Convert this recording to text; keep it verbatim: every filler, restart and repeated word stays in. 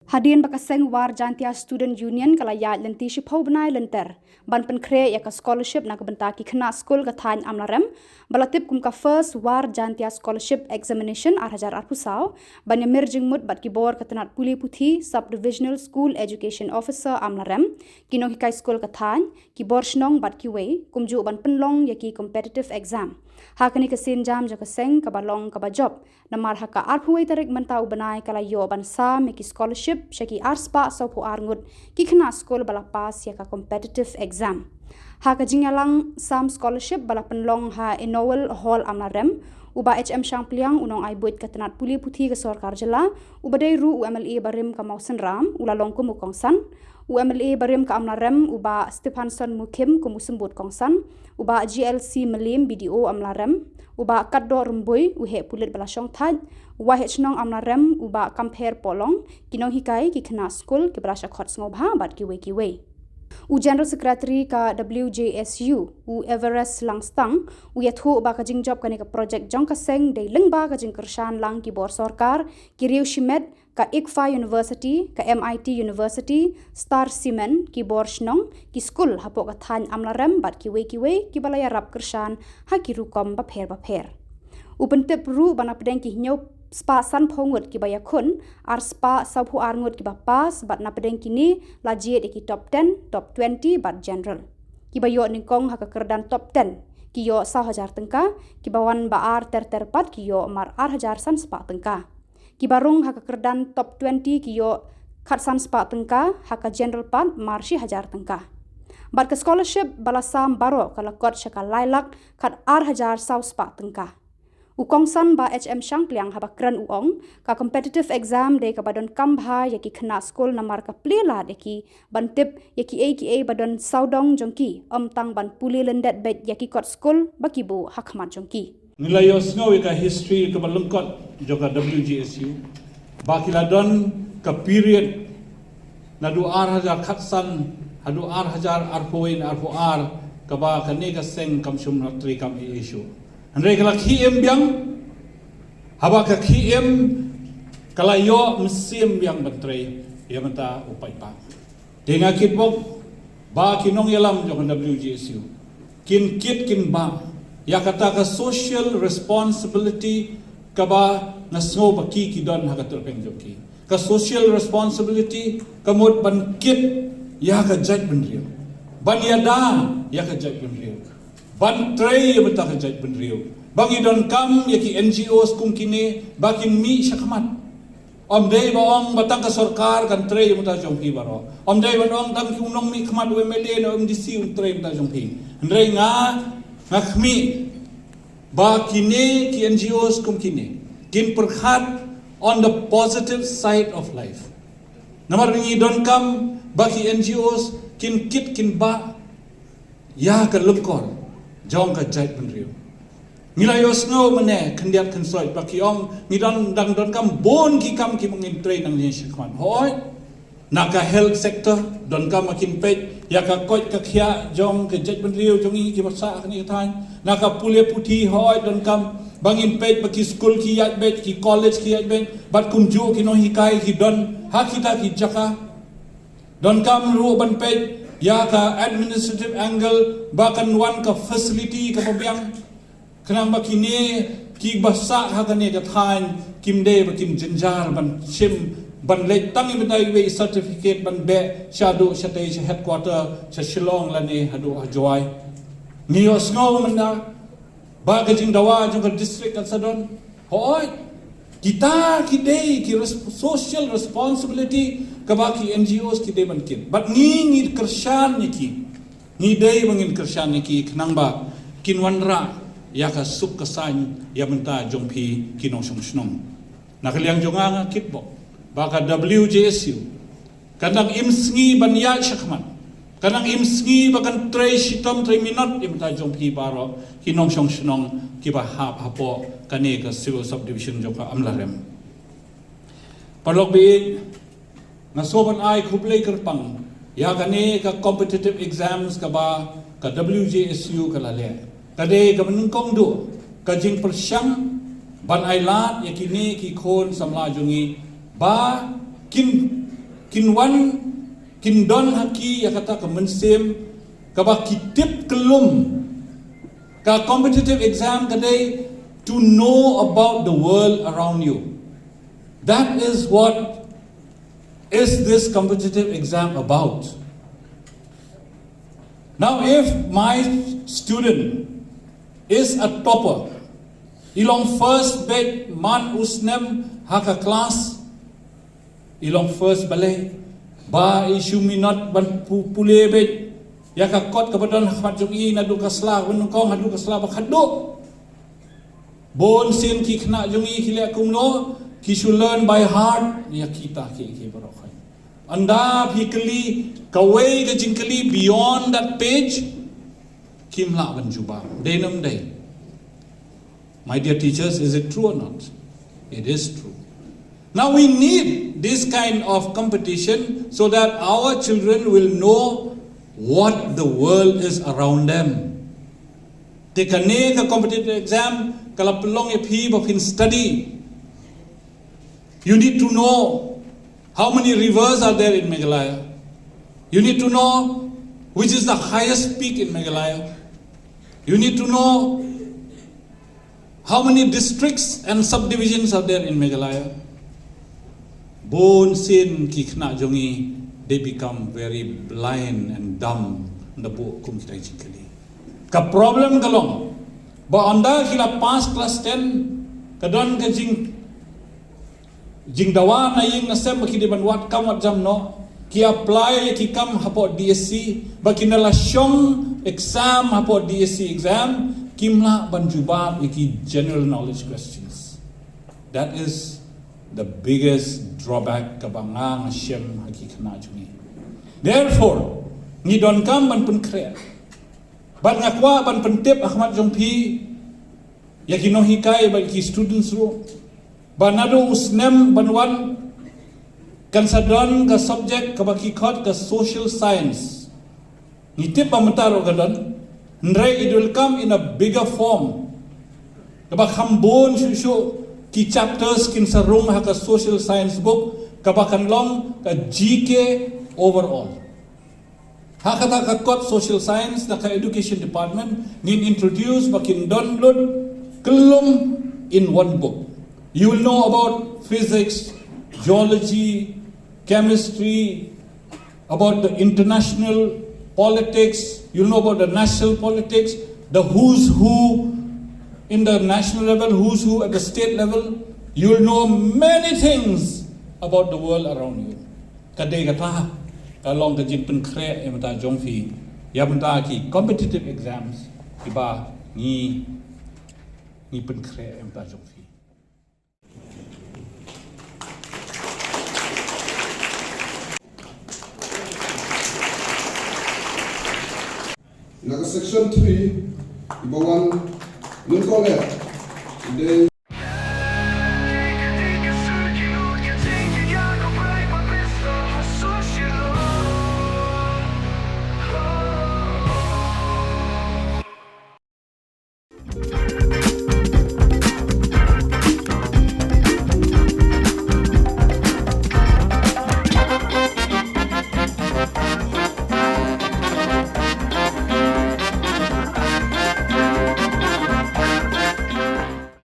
Hadien ba ka seng War Jaintia Student Union ka la ïaid lynti shiphew bnai lynter ban pynkhreh ïa ka scholarship na ka bynta ki khynnah skul ka thaiñ Amlarem, ba la tip kum ka First War Jaintia Scholarship Examination ar hajar arphew saw, ban ïamir jingmut bad ki bor ka tnat pule puthi Sub Divisional School Education Officer Amlarem, ki nonghikai skul ka thaiñ, ki bor shnong bad kiwei, kumjuh ban pynlong ïa ki competitive exam. Ha kane ka sienjam jong ka seng kaba long kaba jop, namar ha ka arphew wei tarik mynta u bnai ka la ïoh ban sam ïa ki scholarship sha ki arspah sawphew ar ngut ki khynnah skul ba la pass ïa ka competitive exam. Ha ka jingïalang sam scholarship ba la pynlong ha Enoel Hall Amlarem, u Bah H M Shangpliang, u nongai buit ka tnat pule puthi ka sorkar jylla, uba dei ruh u M L A barim ka Mawsynram, u la long kum u kongsan. U M L A barim ka Amlarem, u Bah Stephanson Mukhim, kum u symbud kongsan, u Bah G L C Mylliem, B D O Amlarem, u Bah Katdoh Rymbui, u heh pulit ba la shongthait, u Waheh Shnong Amlarem, u Bah Kampher Polong, ki nonghikai, ki khynnah skul kiba la shah khot sngewbha bad kiwei kiwei. U General Secretary ka W J S U, u Everest Langstang, u ïathuh ba ka jingjop kane ka project jong ka seng dei lyngba ka jingkyrshan lang ki bor sorkar, ki riew shimet, ka ICFA University, ka M I T University, Star Cement, ki bor shnong, ki skul hapoh ka thaiñ Amlarem bad kiwei kiwei kiba la ïarap kyrshan ha ki rukom bapher bapher. U pyntip ruh ba napdeng ki hynñiew spah sanphew ngut kiba ïakhun, arspah sawphew ar ngut kiba pass bad napdeng kine la jied ïa ki top ten, top twenty bad general. Kiba ïoh nyngkong ha ka kyrdan top ten ki ïoh saw hajar tyngka, kiba wan ba ar ter ter pat ki ïoh mar ar hajar san spah tyngka. Kiba rung ha ka kyrdan top twenty ki ïoh khatsan spah tyngka, ha ka general pat mar shi hajar tyngka. Bad ka scholarship ba la sam baroh ka la kot sha ka lai lak khat ar hajar saw spah tyngka. U kongsan Bah H M Shangpliang haba kren u ong, ka competitive exam dei kaba donkam bha ïa ki khynnah skul namar ka plie lad ïa ki ban tip ïa kiei kiei ba don sawdong jong ki, ym tang ban pule lyndet beit ïa ki kot skul ba ki buh ha khmat jong ki. Ngi la ïohsngew ïa ka history kaba lyngkot jong ka W J S U, ba ki la don ka period naduh ar hajar khatsan haduh ar hajar arphew wei ne arphew ar, kaba kane ka seng kam shym la trei kam ei ei shuh. Hynrei ka la khie im biang, haba ka khie im ka la ïoh mynsiem biang ban trei ïa mynta u paidbah. Te nga kitbok ba ki nongïalam jong ka W J S U kin kit kin bah ïa kata ka social responsibility kaba nga sngew ba ki ki don ha ka tyrpeng jong ki. Ka social responsibility ka mut ban kit ïa ka jaitbynriew, ban ïada ïa ka jaitbynriew, ban trei ïa bynta ka jaitbynriew. Ba ngi donkam ïa ki N G Os kum kine ba kin mih shakhmat. Ym dei ba ong ba tang ka sorkar kan trei ïa bynta jong phi baroh. Ym dei ban ong tang ki u nongmihkhmat, u M L A ne u M D C un trei ïa bynta jong phi. Hynrei nga, nga khmih ba kine ki N G Os kum kine kin pyrkhat on the positive side of life. Namar ngi donkam ba ki N G Os kin kit kin bah ïa ka lyngkor jong ka jaitbynriew. Ngi la ïohsngew mynne khyndiat khynsoit ba ki ong ngi dang, dang donkam bun ki kam kiba ngin trei nangne shakhmat. Hooid, na ka health sector donkam ba kin peit ïa ka koit ka khiah jong ka jaitbynriew jong ngi kiba sah ha kane ka thaiñ. Na ka pule puthi, hooid, donkam ba ngin peit ba ki skul ki ïaid beit, ki college ki ïaid beit, bad kumjuh ki nonghikai ki don ha kita ki jaka. Donkam ruh ban peit ïa ka administrative angle ba kan wan ka facility kaba biang. Khnang ba kine kiba sah ha kane ka thaiñ kim dei ba kin jynjar ban shim, ban leit tang ïa bynta iwei i certificate ban beh shaduh shatei sha headquarter sha Shillong lane haduh ha Jowai. Ngi ïohsngew mynta ba ka jingdawa jong ka district kan sa don. Hooid, kita ki dei ki res-, social responsibility kaba ki N G Os ki dei ban kit. Bad ngi, ngi kyrshan ïa ki. Ngi dei ba ngin kyrshan ïa ki khnang ba kin wanrah ïa ka suk ka saiñ ïa bynta jong phi ki nongshong shnong. Na ka liang jong nga, nga kitbok ba ka W J S U kan dang im sngi ban ïaid shakhmat, kan dang im sngi ba kan trei shitom trei minot ïa bynta jong phi baroh ki nongshong shnong kiba hap hapoh kane ka Civil Subdivision jong ka Amlarem. Paralok baieit, nga sngewbha ban ai khublei kyrpang ïa kane ka competitive exams kaba ka W J S U ka la leh. Ka dei kaba nyngkong duh ka jingpyrshang ban ai lad ïa kine ki khun samla jong ngi ba kin Kin wan, kin don ha ki ïa kata ka mynsiem kaba ki tip kyllum. Ka competitive exam ka dei to know about the world around you. That is what is this competitive exam about. Now, if my student is a topper, i long first beit man u snem ha ka class, i long first balei, ba i shu minot ban pu-, pule beit ïa ka kot kaba don ha khmat jong i, naduh ka sla ba nyngkong haduh ka sla ba khatduh. Bun sien ki khynnah jong i ki leh kumno, ki shu learn by heart ïa kita ki, ki baroh khoit. Ynda phi kylli kawei ka jingkylli beyond that page, kim lah ban jubab. Dei ne ym dei? My dear teachers, is it true or not? It is true. Now we need this kind of competition so that our children will know what the world is around them. Te kane ka competitive exam ka la pynlong ïa phi ba phin study. You need to know how many rivers are there in Meghalaya. You need to know which is the highest peak in Meghalaya. You need to know how many districts and subdivisions are there in Meghalaya. Bun sien ki khynnah jong i, they become very blind and dumb. Naduh kum kita jingkylli. Ka problem ka long ba ynda ki la pass class ten, ka don ka jing, jingdawa na ïing na sem ba ki dei ban wad kam wad jam noh, ki apply ïa ki kam hapoh D S C, ba kin da la shong exam hapoh D S C exam, kim lah ban jubab ïa ki general knowledge questions. That is the biggest drawback kaba nga nga shem ha ki khynnah jong ngi. Therefore, ngi donkam ban pynkhreh. Bad nga kwah ban pyntip ha khmat jong phi ïa ki nonghikai bad ki students ruh ba naduh u snem ban wan kan sa don ka subject kaba ki khot ka social science. Ngi tip ba mynta ruh ka don, hynrei it will come in a bigger form. Kaba kham bun shuh shuh ki chapters kin sa rung ha ka social science book, kaba kan long ka G K overall. Ha kata ka kot social science na ka education department ngin introduce ba kin don lut kyllum in one book. You will know about physics, geology, chemistry, about the international politics, you'll know about the national politics, the who's who in the national level, who's who at the state level. You'll know many things about the world around you. Ka dei kata ka long ka jingpynkhreh ïa mynta jong phi ïa mynta ki competitive exams kiba ngi, ngi pynkhreh ïa mynta jong phi. Na ka section three, iba wan nyngkong eh, dei